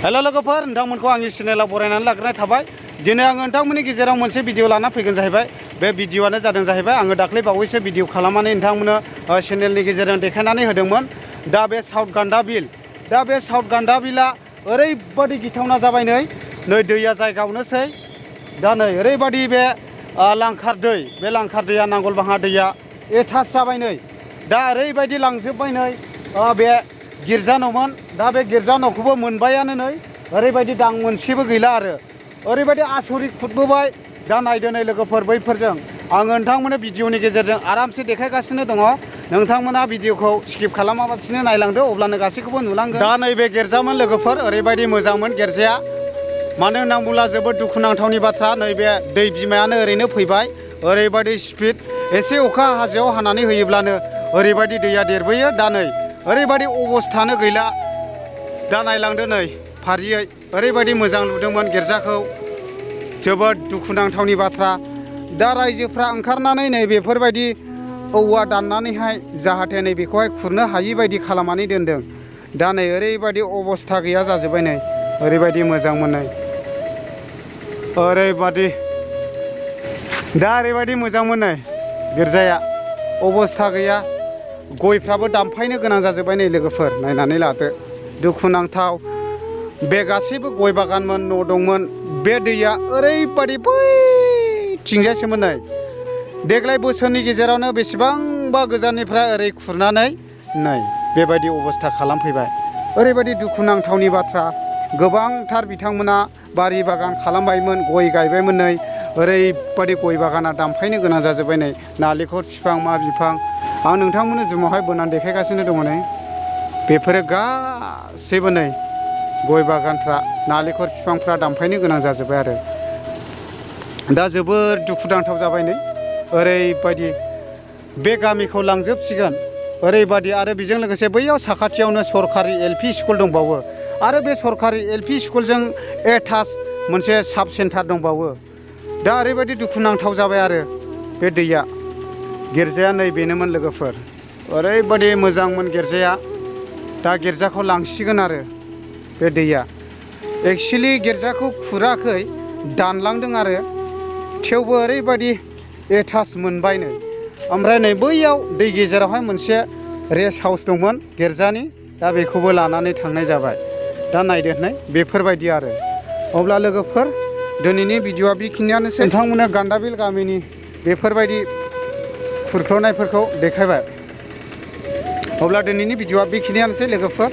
Hello लोगोफोर नोंथांमोनखौ आंनि चेनेलाव बरायनानै लाग्रोनाय थाबाय। दिनै आङो नोंथांमोननि गेजेराव मोनसे भिडिअ लाना फैगोन जाहैबाय। बे भिडिअआनो जादों जाहैबाय आङो दाख्लै बावैसो भिडिअ खालामनानै नोंथांमोननो चेनेलनि गेजेरजों देखायनानै होदोंमोन। दा बे साउथ गान्दा बिल ओरैबायदि गिथावना जाबाय नै दैया जायगायावनोसै। दा नै ओरैबायदि बे लांखार दै, बे लांखार दैया नांगलबाहा दैया एटाच जाबाय नै। दा ओरैबायदि लांजोब्बाय नै बे गिर्जा न'मोन। दा बे गिर्जा न'खौबो मोनबायानो नै ओरैबायदि दां मोनसेबो गैला आरो ओरैबायदि आसरित खुरबोबाय। दा नायदो नै लोगोफोर बैफोरजों आङो नोंथांमोननो भिडिअनि गेजेरजों आरामसे देखायगासिनो दङ। नोंथांमोना भिडिअखौ स्किप खालामालासिनो नायलांदो, अब्लानो गासैखौबो नुलांगोन। दा नैबे गिर्जामोन लोगोफोर, ओरैबायदि मोजांमोन गिर्जाया। मानो होनना बुङोब्ला जोबोद दुखुनांथावनि बाथ्रा, नैबे दै बिमायानो ओरैनो फैबाय ओरैबायदि स्पिड। एसे अखा हाजोआव हानानै होयोब्लानो ओरैबायदि दैया देरबोयो। दा नै ओरैबायदि अबस्थानो गैला। दा नायलांदो नै फारियै ओरैबायदि मोजां लुदोंमोन गिर्जाखौ। जोबोद दुखुनांथावनि बाथ्रा। दा रायजोफ्रा ओंखारनानै नै बेफोरबायदि औवा दाननानैहाय जाहाथे नै बेखौहाय खुरनो हायि बायदि खालामनानै दोनदों। दा नै ओरैबायदि अबस्था गैया जाजोब्बाय नै ओरैबायदि मोजांमोन नै ओरैबायदि। दा ओरैबायदि मोजांमोन नै गिर्जाया, अबस्था गैया। गयफ्राबो दामफायनो गोनां जाजोब्बाय नै लोगोफोर, नायनानै लादो। दुखुनांथाव। बे गासैबो गय बागानमोन, न' दंमोन। बे दैया ओरैबायदि बैथिंजायसोमोन नै। देग्लाय बोसोरनि गेजेरावनो बेसेबांबा गोजाननिफ्राय ओरै खुरनानै नै बेबायदि अबस्था खालामफैबाय। ओरैबायदि दुखुनांथावनि बाथ्रा। गोबांथार बिथांमोना बारि बागान खालामबायमोन, गय गायबायमोन नै ओरैबायदि गय बागाना दामफायनो गोनां जाजोब्बाय नै। नालेंखर बिफां मा बिफां आं नोंथांमोननो जुमावहाय बोनानै देखायगासिनो दङ नै। बेफोरो गासैबो नै गय बागानफ्रा, नालेंखर बिफांफ्रा दामफायनो गोनां जाजोब्बाय आरो। दा जोबोर दुखुनांथाव जाबाय नै ओरैबायदि। बे गामिखौ लांजोबसिगोन ओरैबायदि। आरो बेजों लोगोसे बैयाव साखाथियावनो सरकारि LP स्कुल दंबावो। आरो बे सरकारि LP स्कुलजों एटाच मोनसे साब सेन्टार दंबावो। दा ओरैबायदि दुखुनांथाव जाबाय आरो बे दैया। गिर्जाया नै बेनोमोन लोगोफोर, ओरैबायदि मोजांमोन गिर्जाया। दा गिर्जाखौ लांसिगोन आरो बे दैया। एक्सुवेलि गिर्जाखौ खुराखै, दानलांदों आरो थेवबो ओरैबायदि एटाच मोनबाय नै। ओमफ्राय नै बैयाव दै गेजेरावहाय मोनसे रेस्ट हाउस दंमोन गिर्जानि, दा बेखौबो लानानै थांनाय जाबाय। दा नायदो नै बेफोरबायदि आरो। अब्ला लोगोफोर दिनैनि भिडिअआ बेखिनियानोसै। नोंथांमोना गान्दाबिल गामिनि बेफोरबायदि खुरख्ल'नायफोरखौ देखायबाय। अब्ला दिनैनि भिडिअआ बेखिनियानोसै लोगोफोर।